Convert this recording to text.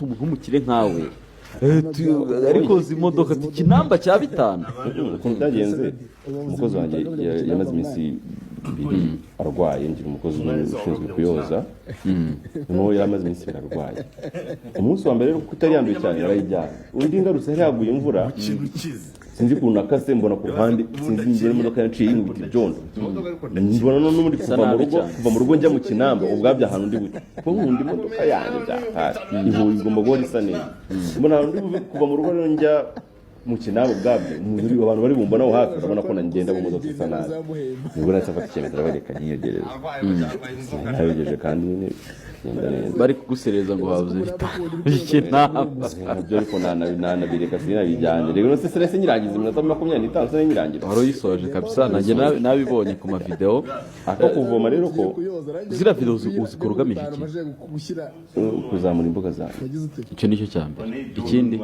Umuntu w'umukire nkawe, ariko izi modoka, ikinamba cya 5. Ukuntu byagenze, umukozi wanjye yamaze iminsi 2 arwaye. Ngira umukozi ushinzwe kuyoza, noneho yari amaze iminsi 2 arwaye. Umunsi wa mbere rero, kuko itari yanduye cyane, yarayijyanye. Undi ngarutse hari haguye imvura, sinzi ukuntu nakase, mbona ku ruhande, sinzi mbona imodoka yaciye yinkubita ibyondo, mbona n'ubundi Isa kuva mu nabi rugo cyane. Kuva mu rugo njya mu Kinamba ubwabyo, ahantu ndi buce, kuko nkunda imodoka yanjye byatari ihuye, igomba guhora isa neza. Mbona ahantu ndi buve, kuva mu rugo rero njya mu Kinamba ubwabyo, abantu bari bumbonaho hafi urabona ko ngenda mu modoka isa nabi. Nibwo nahise mfata icyemezo, arabereka nyiyogereza, nayogeje kandi nyine bigenda neza. Bari kugusereza ngo habuze 5 by'ikinamba. Nabyo ariko nanabireka, sinabijyanye rero. Se sinahise nyirangiza iminota 25, sinari nyirangiza. Wari uyisoje kabisa, nanjye nabibonye ku mavideo. Ako kuvoma rero ko Ziriya video uzikora ugamije iki? Kuzamura imbuga zanjye. Icyo nicyo cya mbere. Ikindi?